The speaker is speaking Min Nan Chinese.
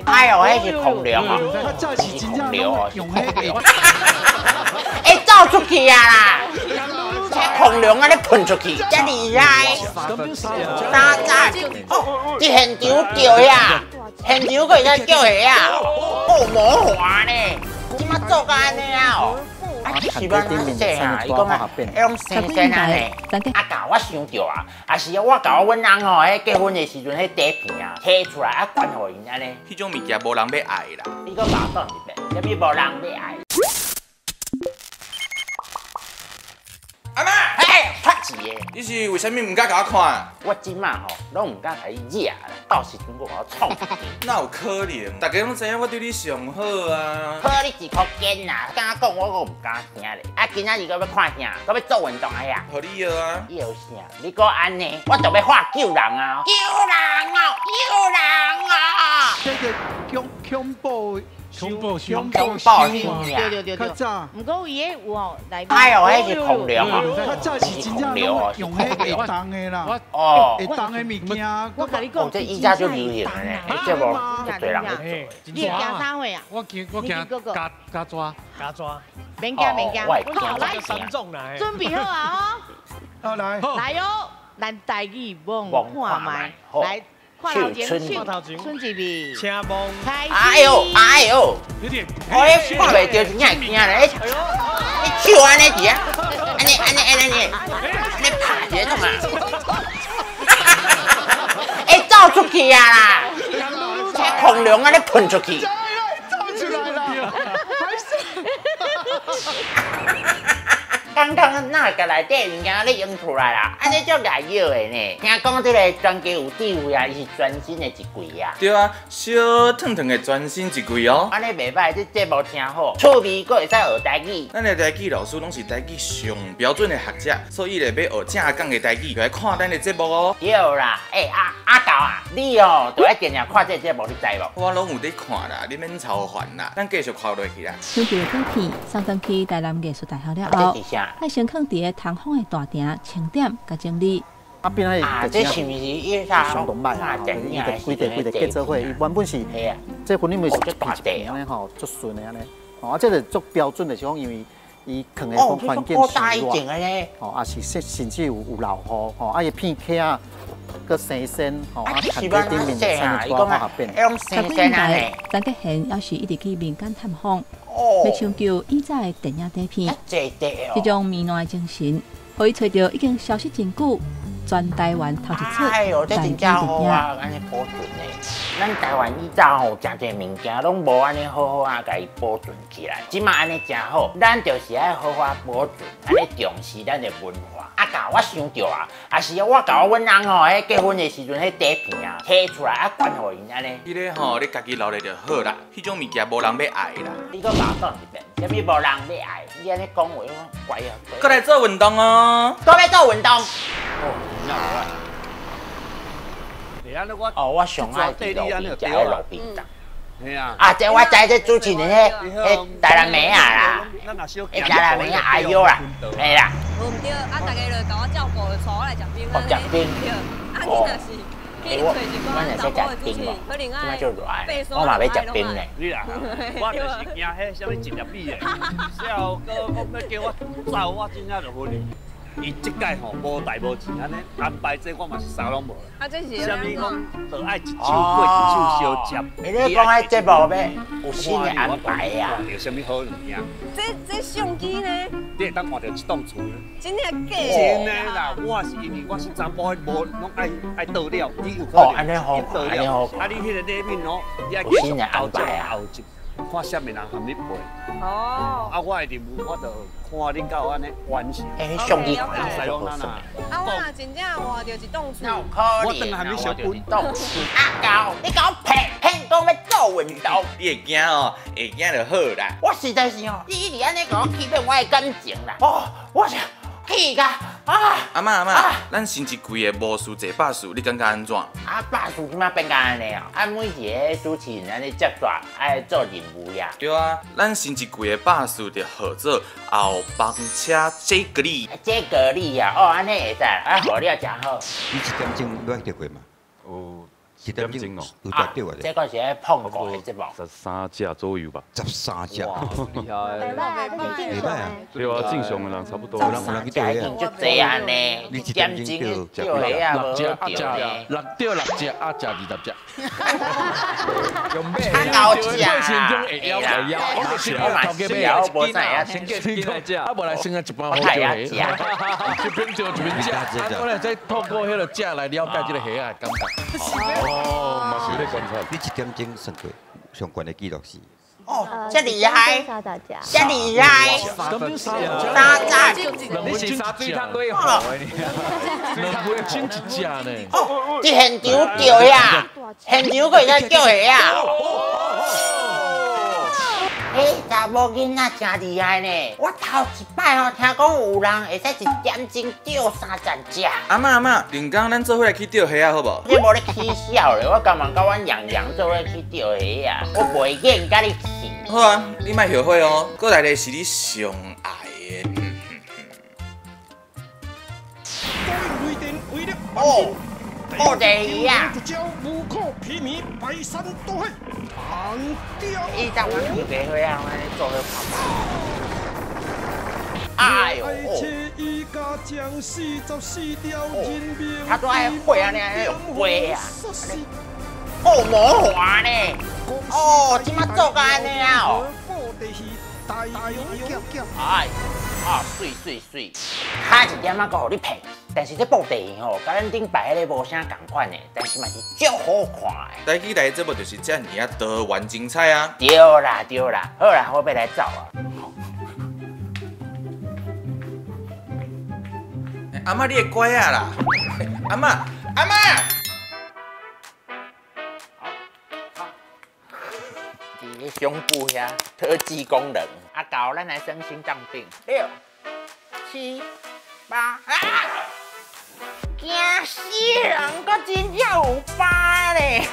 哎呦，彼是空凉哦，较早是真正哦，用彼个。会走出去啊啦！这空凉按呢噴出去，遮厲害！三扎哦，佇現場叫遐，現場閣會使叫蝦啊！哦，魔法呢？這馬做甲按呢啊哦！啊，是欲按怎說啊？伊講啊，彼種新鮮按呢。啊，共我想著啊，啊是啊，我共阮翁吼，彼結婚的時陣，彼底片啊，提出來啊，捐予𪜶按呢。彼種物件無人欲愛啦。你閣嘛講一遍，啥物無人欲愛？阿嬤，嘿，拍一个。你是為啥物毋敢共我看？我這馬吼，攏毋敢共你惹啦，到時陣閣共我創一支。哪有可能？大家攏知影我對你上好啊。好你一箍堅啦，敢講我閣毋敢聽咧。啊，今仔日閣欲看啥？閣欲做運動啊遐？予你學啊。你學啥？你閣按呢？我就欲喊救人啊！救人啊！救人啊！這個恐恐怖。恐怖恐怖對對對對。較早，毋過伊彼有哦，內面。哎呦，彼是空涼哦。較早是真正攏用彼會動的啦。哦。會動的物件。我共你講，這以前就流行的呢，這節目足濟人咧做。你會驚啥貨啊？我驚我驚加加抓加抓。免驚免驚。好，來，準備好啊！吼。好來。來喲，咱台語摸看覓，來。看頭前，春一味，請望。哎呦，哎呦，我彼看袂著真正會驚咧，你手按呢佇啊，按呢按呢按呢按呢拍一下創啊？會走出去啊啦！這空涼按呢噴出去。走出來啦！剛剛那個內底物件咧用出來啦，按呢足礙藥的呢。聽講這個專家有智慧啊，伊是全新的一季啊。對啊，小燙燙的全新一季哦。按呢袂䆀，這節目聽好，趣味閣會使學台語。咱的台語老師攏是台語上標準的學者，所以咧欲學正港的台語，就愛看咱的節目哦。對啦，欸阿狗啊，你哦就愛定定看這節目，你知無？我攏有佇看啦，你免操煩啦，咱繼續看落去啦。想這個底片送轉去台南藝術大學了後，愛先囥佇个通風的大廳清點佮整理。啊，變啊，這是毋是伊啥？相當歹啊！伊就規塊規塊結做伙，伊原本是，這婚禮咪是大地按呢吼，足順的按呢。吼，啊，這個足標準的是講，因為伊囥的環境是熱，吼，啊是甚至有落雨，吼，啊伊片殼啊，閣生鮮，吼，啊，看底頂面產生化學變。十幾年來，陳杰賢猶是一直去民間探訪，欲搶救以早的電影底片。這種糜爛的精神，予伊揣著已經消失真久，全台灣頭一齣哎呦，這真正好啊，按呢保存的。咱台灣以早吼，誠濟物件攏無按呢好好啊，共伊保存起來。這馬按呢誠好，咱就是愛好好保存，按呢重視咱的文化。啊，共我想著啊，啊是啊，我共阮翁吼，彼結婚的時陣，彼底片啊，提出來啊，捐予𪜶按呢。彼個吼，你家己留咧就好啦。彼種物件無人欲愛啦。你閣嘛講一遍，啥物無人欲愛？你按呢講話，我怪啊。閣來做運動哦。閣欲做運動。哦，我上愛佇路邊食彼路邊檔。啊，這我知，這主持人彼台南妹仔啦，彼台南妹仔阿優啦，嘿啦。無毋對，啊，大家就共我照顧，帶我來食冰。哦，食冰。啊，你若是去揣一寡查某的主持，可能愛我嘛欲食冰咧。你啦，我就是驚彼啥物一粒米的，小哥講欲叫我走，我真正就昏去。伊這屆吼無代無誌按呢安排這，我嘛是啥攏無。啊，這是啥物講？就愛一手過一手相接。你講彼節目欲有新的安排啊？有啥物好物件？這相機呢？你會當看著這棟厝。真的假？真的啦，我是因為我是查埔，無攏愛倒了，你有可能。哦，按呢好，按呢好。啊，你彼個禮品哦，你愛有新的安排啊。後一看啥物人含你陪。哦。啊，我的任務我就看恁敢有按呢完成。欸，相機看起來足好耍。啊，我若真正換著一棟厝，我轉來含你相分。阿狗，你共我騙騙講欲做運動？你會驚哦？會驚就好啦。我實在是哦，你一直按呢共我欺騙我的感情啦。哦，我是氣甲啊！阿嬤阿嬤，咱新一季的魔術坐百事，你感覺按怎？啊，百事這馬變甲按呢哦，啊，每一個主持人按呢接煞愛做任務呀。對啊，咱新一季的百事就號做後班車傑格里。傑格里啊，哦，按呢會使，啊，予了誠好。你一點鐘捌得過嗎？有一点钟哦，有在钓啊？这个是咧碰过的节目。13只左右吧。13只。厉害。袂歹啊。对啊，正常的人差不多。有人去钓已经足济啊呢，你一点钟钓虾啊，6只啊，食6钓6只啊，食20只。较高只啊！会我就是头家买，我无啥会先进来食，啊，无来先啊一般好钓虾，一边钓一边食，啊，我来再透过彼个食来了解这个虾的感觉。哦，嘛是有咧观察。你一点钟算过上悬的纪录是？哦，这厉害，这厉害，三只，你是三水桶对哦，两分钟一只呢。哦，伫现场钓虾，现场阁会使钓虾啊！嘿，查某囡仔真厉害呢！我头一摆吼听讲有人会使一点钟钓30只。阿嬷阿嬷，明天咱做伙来去钓虾好无？你无咧起痟咧，我甘愿佮阮洋洋做伙去钓虾啊！我袂瘾佮你去。好啊，你莫后悔哦。过来的是你上爱的。哦，布袋鱼啊！伊当阮钓鸡花啊，阮做伙拍。哎呦！他都爱会啊，呢，用飞啊！哦，魔法呢？哦，这马做到按呢啊？哦！哎，啊，媠媠媠！差一点仔，阁予你骗。但是这布袋鱼吼，佮咱顶摆彼个无啥仝款的，但是嘛是足好看的。台语来这节目就是遮尔啊多元精彩啊！对啦对啦，好啦，我欲来走啊。阿嬷，你会乖啊啦！阿嬷，阿嬷。伫咧胸部遐特技功能，阿狗，咱来生心脏病。6、7、8啊！惊死人！阁真正有疤咧！